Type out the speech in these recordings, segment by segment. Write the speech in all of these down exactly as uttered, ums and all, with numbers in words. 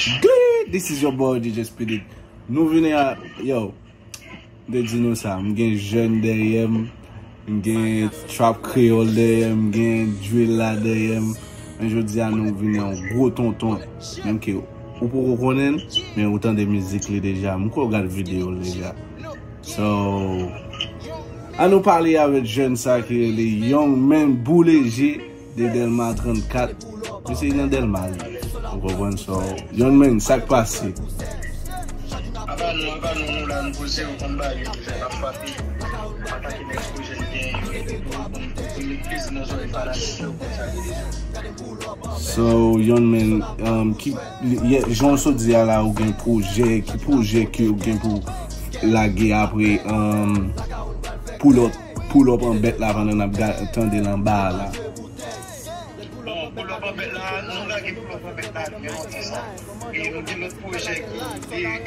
Good! This is your boy D J Speedy. Nou vini a, yo, m te di nou sa, m gen jèn dèyè m, m gen trap kreyòl dèyè m, m gen drill la dèyè m. Men jodi a nou vini an gwo tonton, menm ke ou poko konnen l, men ou tande mizik li deja, m kwè ou gad videyo l deja. So, ann nou pale avèk jèn sa ki rele Young Man Boulanger de Dèlma trannkat. Misye nan Dèlma li. Ou konprann? So, Young Man, sa k pase? Apa nou, apa nou, nou la, nou poze, ou konn bagay yo fè, n ap frape. Antanke nèg pwojè n gen, yo rete tou, pou n, pou n met plezi nan zòrèy fanatik yo, konn sa ki deja. So, Young Man, um, ki, ye, jan w sot di a la, ou gen pwojè, ki pwojè ke ou gen pou lage apre, um, pull up, pull up an bèt la pandan n ap ga-, tande l anba a la? Bon, pull up an bèt la, nou lage pull up an bèt la, depi lontan sa. E nou gen lòt pwojè ki, e, e,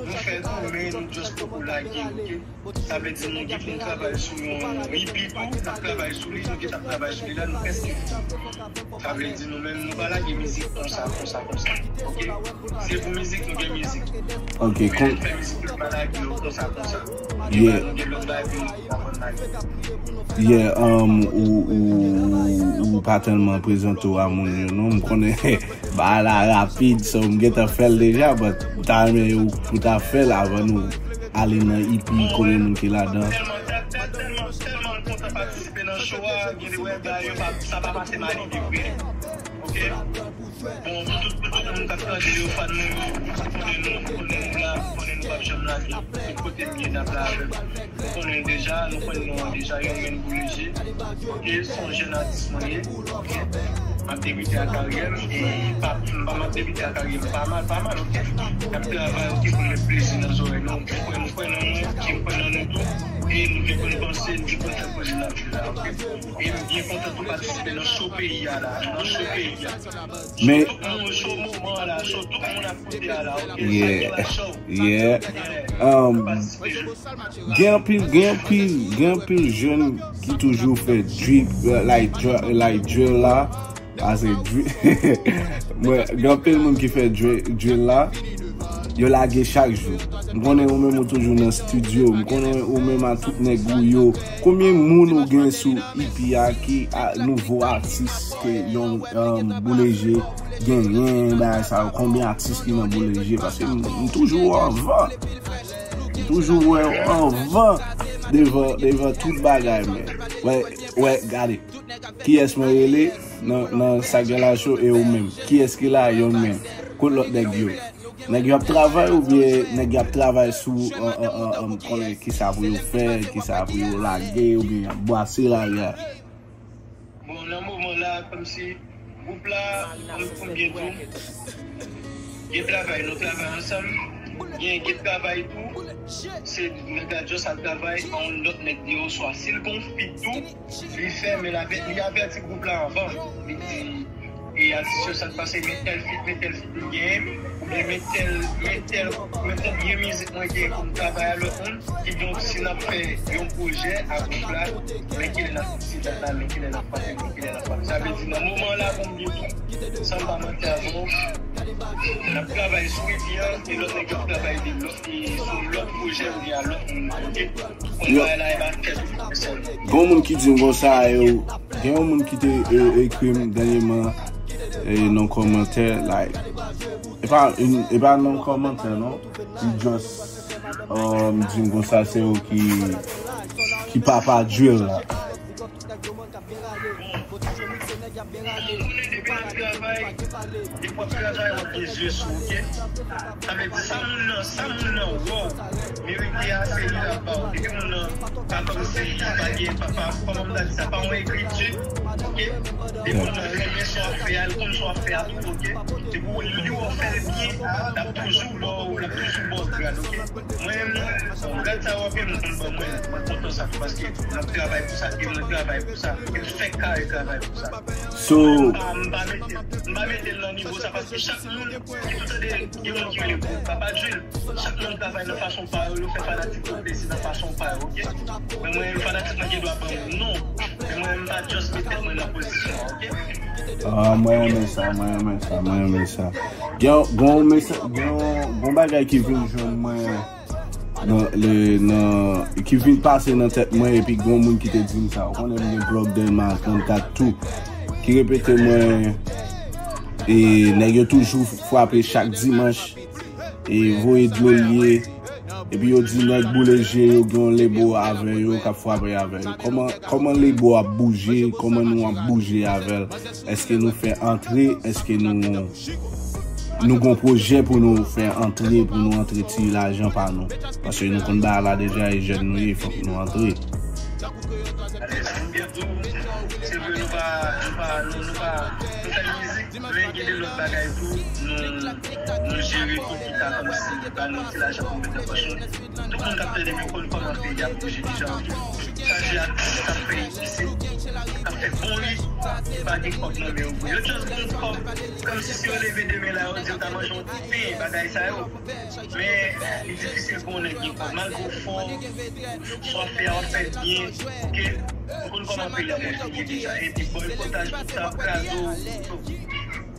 nou fè tou, men nou just poko lage, ok? Sa vle di nou gen pou n travay sou yon E P tou, n ap travay sou li, nou gentan ap travay sou li la, nou prèske fini. Sa vle di nou menm, nou pa lage mizik konsa, konsa, konsa. Ok? Se pou mizik, nou gen mizik. Ok, men kon- nou fè mizik, nou pa lage yo konsa, konsa. Yeah. Nou gen lòt bagay pou nou aprann lage. Yeah, um, ou, ou, ou pa tèlman prezante w a moun yo, non? M konnen bagay la rapid, so m gentan fè l deja, but m ta renmen ou pou ta fè l avan nou ale nan E P, konbyen moun ki ladan. Tèlman, tèlman, tèlman, tèlman kontan patisipe nan show a, gen de wè bagay yo pa, sa pa pase m a lide vre. Ok? Bon, pou tout, pou tout moun k ap tande yo, fan nou yo, nou konnen nou, nou konnen nou la, nou konnen nou p ap janm lage. Tout kote n ye, n ap la avè w. Nou konnen l deja, nou konn non an deja, Young Man Boulanger. Ok, se yon jèn atis mwen ye. Ok, m ap debite a karyè m, e pa, m pa m ap debite a karyè m pa mal, pa mal, ok. N ap travay, ok, pou n met plezi nan zòrèy nou. M kwè, m kwè nan mwen, ok, m kwè nan nou tou. E nou gen pou n panse, nou gen pou n fè koze nan vi la, ok. E m byen kontan tou patisipe nan show peyi a la, nan show peyi a. Men tout moun, show moman an la, show tout moun ap koute a la, ok. Yeah, yeah. Um, Gen anpil, gen anpil, gen anpil jèn ki toujou fè drill, like, dri-, like drill la. Pase drill. Mwen, gen anpil moun ki fè dri-, drill la. Yo lage chak jou. M konnen ou menm ou toujou nan studio. M konnen ou menm a tout nèg ou yo. Konbyen moun ou gen sou E P a ki a, nouvo atis ke yon, um, Boulanger genyen, bagay sa yo? Konbyen atis ki nan Boulanger? Pase m, m toujou anvan. M toujou wè w anvan devan, devan tout bagay, men. Wè, wè, gade. Kiyès mwen rele nan, nan Sa Gen La Show e ou menm? Kiyès ki la? Young Man. Kot lòt nèg yo? Nèg yo ap travay oubyen nèg yo ap travay sou, an, an, an, an, konnen kisa pou yo fè, kisa pou yo lage, oubyen y ap bwase lage a? Bon, nan moman la, kòmsi gwoup la, kòm pou m byen di w, gen travay, nou travay ansanm, gen, gen travay tou, se nèg la just al travay a yon lòt nèg deyò, swa si l gen yon feat tou, li fè, men l avè-, li avèti gwoup la anvan, li di, e atis yo sa k pase, men tèl feat, men tèl feat m genyen, oubyen men tèl, men tèl, men konbyen mizik mwen genyen pou m travay a lòt moun, kidonk si n ap fè yon pwojè a gwoup la, men kilè n ap fè dat la, men kilè n ap fè, men kilè n ap fè. Sa vle di nan moman la pou m di tou, san m pa manti avè w, n ap travay sou E P an, e lòt nèg yo ap travay de lòt, e sou lòt pwojè oubyen a lòt moun, ok? Yo, gen yon moun ki di m konsa, yo, gen yon moun ki te, e, ekri m dènyèman, e, nan kòmantè, like, e pa, e pa nan kòmantè, non, li just, um, di m konsa, se ou ki, ki papa drill la. Bon, m konnen depi n ap travay, depi w ap travay, w ap gen zye sou, ok? Sa vle di, sa moun nan, sa moun nan wè w merite a, se li l ap ba w. Depi moun nan pa kòmsi, pa gen, pa, pa, kòman m ta di sa, pa yon ekriti, ok? Depi moun nan renmen sa w ap fè a, l konn sa w ap fè a tou, ok? Depi w, li wè w fè l byen, l ap toujou ba w, l ap toujou ba w grad, ok? Mwen menm, grad sa yo ke nou konn ban mwen, mwen kontan sa tou paske n ap travay pou sa, e mwen travay pou sa, e m fèk kare travay pou sa. So, m pa, m pa mete, m pa mete l nan nivo sa paske chak moun, ki tou tande, gen moun ki rele pou Papa Drill, chak moun travay nan fason pa yo, yo fè fanatik yo plezi nan fason pa yo, ok? Men mwen, fanatik mwen gen dwa ban m non, men mwen, m pa just met tèt mwen nan pozisyon an, ok? Ah, mwen renmen sa, mwen renmen sa, mwen renmen sa. Gen yon, gen yon mesaj, gen yon, gen yon bagay ki vin jwenn mwen nan, le, nan, ki vin pase nan tèt mwen, epi gen yon moun ki te di m sa. Ou konnen m gen plòg Dèlma trannkat tou, ki repete mwen, e nèg yo toujou frape chak dimanch, e voye dlo l ye. Epi yo di nèg boule je yo gen yon lebo avè yo k ap frape avè yo. Kòman, kòman lebo ap bouje? Kòman nou ap bouje avè l? Èske nou fè antre? Èske nou, nou gon pwojè pou nou fè antre, pou nou antre ti lajan pa nou? Paske nou konn bagay la deja, e jèn nou ye, fòk nou antre. Se vre, nou pa, nou pa, nou, nou pa, nou fè mizik, men gen de lòt bagay tou, nou, nou jere tou ki ta kòmsi ba nou ti lajan pou met nan pòch nou. Tout moun k ap tande m yo konn kòman peyi a bouje deja, ok? Chaje atis k ap fè isit, k ap fè bon ri, ki pa gen kòb nan men yo. Yo just gen kòb, kòmsi si yo leve demen la, yo di yo ta manje yon ti pen, bagay sa yo. Men, li difisil pou yon nèg gen kòb. Malgre w fò, sa w ap fè a, w ap fè l byen, ok? Ou konn kòman peyi a konstitye deja. Epi bòykotaj, tout sa ap kraze w.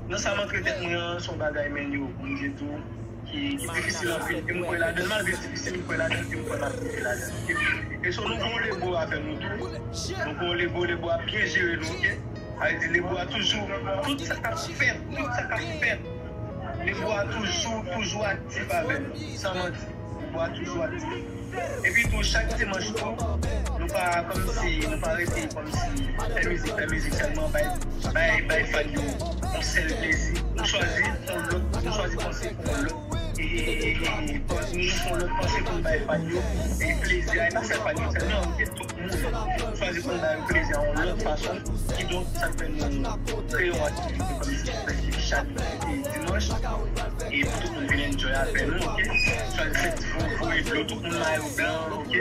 Nan sa m antre tèt mwen an, se yon bagay, men yo, pou m di tou, ki, ki difisil anpil. E m kwè ladan l, malgre l difisil, m kwè ladan l, e m kwè m ap rive ladan l, ok? E so nou gen yon lebo avè nou tou. Nou gen yon lebo, lebo a byen jere nou, ok? Sa vle di lebo a toujou, tout sa k ap fèt, tout sa k ap fèt, lebo a toujou, toujou aktif avè nou. San manti, lebo a toujou aktif. Epi tou, chak dimanch tou, nou pa kòmsi, nou pa rete kòmsi fè mizik, fè mizik sèlman, bay, bay, bay fan yo yon sèl plezi. Nou chwazi yon lòt, nou chwazi panse pou yon lòt. E, e, e, e, e, nou fè yon lòt panse pou n bay fan yo, e plezi a, e pa sèl fan yo sèlman, ok, tout moun chwazi pou n ba yo plezi a yon lòt fason. Kidonk, sa k fè nou kreye yon aktivite kòmsi prèske chak dimanch, e pou tout moun vin enjoy avè nou, ok? Chwazi fè ti vo-, voye dlo, tout moun mayo blan, ok?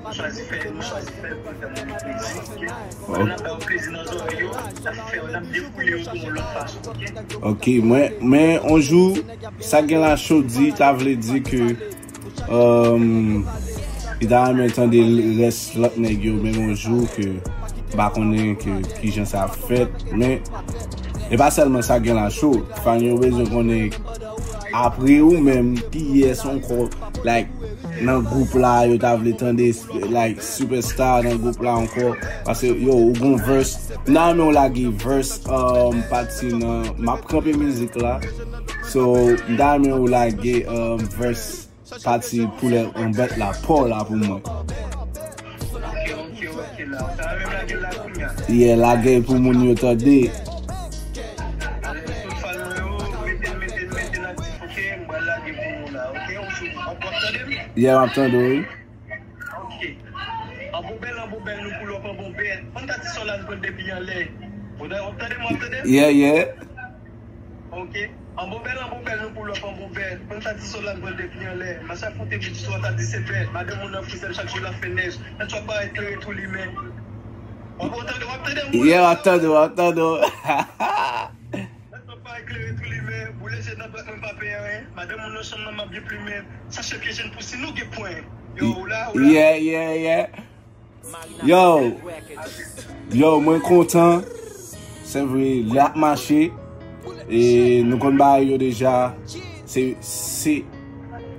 Nou chwazi fè, nou chwazi fè pou fè moun plezi, ok? Pandan n ap ba yo plezi nan zòrèy yo, n ap fè yo, n ap defoule yo tou yon lòt fason, ok? Ok, mwen, men yon jou, sa gen la cho di, ta vle di ke, um, li ta renmen tande rès lòt nèg yo, menm yon jou ke m pa konnen ke kijan sa ap fèt, men e pa sèlman sa gen la cho. Fan yo bezwen konnen apre ou menm, kiyès ankò, like, nan gwoup la, yo ta vle tande, like, superstar nan gwoup la ankò. Paske, yo, ou gon verse. M ta renmen w lage verse, um, pati nan, m ap kanpe mizik la. So, m ta renmen w lage, um, verse pati pou lè yon bèt la pa w la pou mwen. Ok, ok, ok, la. Ou ta renmen m lage l la kounye a? Yeah, lage l pou moun yo tande. Alè, tout fan mwen yo, mete l, mete l, mete l aktif, ok? M pral lage pou nou la, ok? Ou sou, w ap tande m? Yeah, m ap tande w, wi. Ok. Anbo bèl, anbo bèl, nou pull up anbo bèl. Pann ta ti sòl la, nou pran depi anlè. Ou w ap tande m, w ap tande m? Yeah, yeah. Ok. Anbo bèl, anbo bèl, nou pull up anbo bèl. Pann ta ti sòl la, nou pran depi anlè. Mach ap monte vit jis twò ta di se bèl. Madanm moun nan frizèl, chak jou l ap fè nèj. Nan twò parèt klere tou limen. W ap, w ap tande, w ap tande m? Yeah, w ap tande, w ap tande. Nan twò parèt klere tou limen. Boule je nan dwèt mwen pa peye anyen. Madanm moun nan chanm nan m ap gen plimen. Chache pye jèn pou si nou gen pwen. Yo, ou la, ou la? Yeah, yeah, yeah. Yo, yo, mwen kontan. Se vre, lè ap mache. E nou konn bagay yo deja. Se, se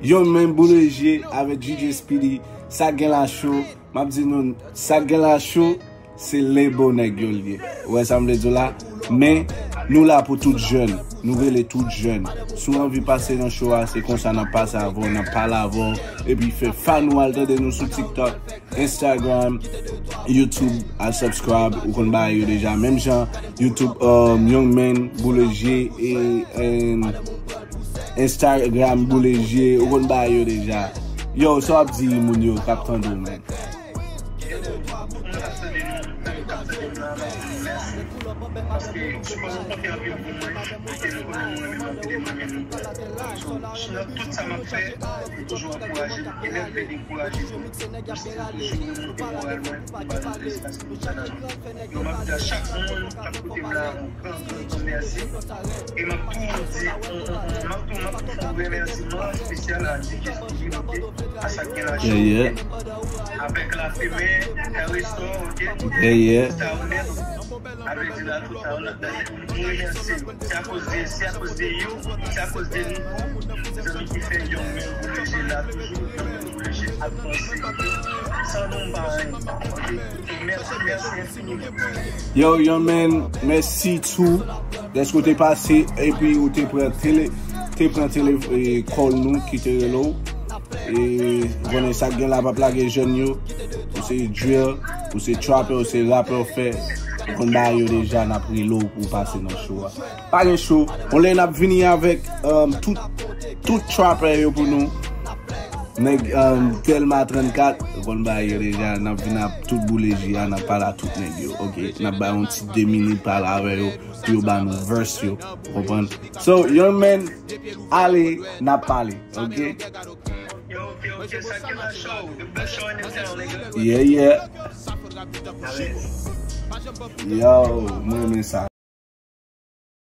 Young Man Boulanger avèk D J Speedy. Sa gen la cho. M ap di nou, sa gen la cho. Se lebo nèg yo l ye. Ou wè sa m vle di w la? Men, nou la pou tout jèn. Nou rele tout jèn. Si w anvi pase nan show a, se konsa n ap pase avè w, n ap pale avè w. Epi fè fan ou al tande nou sou TikTok, Instagram, YouTube, al subscribe. Ou konn bagay yo deja. Menm jan, YouTube, um, Young Man, Boulanger, e, e, Instagram, Boulanger. Ou konn bagay yo deja. Yo, sa w ap di moun yo k ap tande w, man? Mwen ap tande nou, mwen ap tande nou la, mwen ap di nou mèsi. Paske sipò nou konte anpil pou mwen, paske nou konnen mwen menm ap tande mwen menm. So, nan tout sa m ap fè, nou toujou ankouraje m, e lè m vle dekouraje tou, nou still toujou remonte moral mwen, nou ba nou plezi paske nou channel. Yo, m ap di a chak moun k ap koute m la, yon gran, gran, gran mèsi. E m ap tou di, m ap tou, m ap tou fè yon remèsiman espesyal a D J Stevie, ok, a sa k gen la cho, ok, avèk Lafemen, L Restore, ok, Mister Honest. Avè di la tout sa yo nan tèt. Nou remèsye yo. Se akoz de, se akoz de yo, se akoz de nou tou, zanmi ki fè Young Men bouje la toujou, Young Men bouje ap vanse. San nou, m pa anyen. Ok? Mèsi, mèsi enfiniman. Yo, Young Men, mèsi tou. Dèske w te pase, epi ou te pran tele, te pran tele, e, call nou, ki te rele w. E, ou konnen sa k gen la p ap lage jèn yo. Ou se drill, ou se trapper, ou se rapper, w fè. Ou konn bagay yo deja, n ap rele w pou w pase nan show a. Pa gen show. On lè n ap vini avèk, um, tout, tout trapper yo pou nou. Nèg, um, Telma trannkat, ou konn bagay yo deja, n ap vin ap tout boule ji a, n ap pale a tout nèg yo, ok? N ap bay yon ti de minit pale avè yo, pou yo ba nou verse yo, ou konprann? So, Young Men, ale, n ap pale, ok? Yo, ok, ok, sa ki la show, the best show in the town, nigga. Yeah, yeah. Allez. Yo, mwen renmen sa.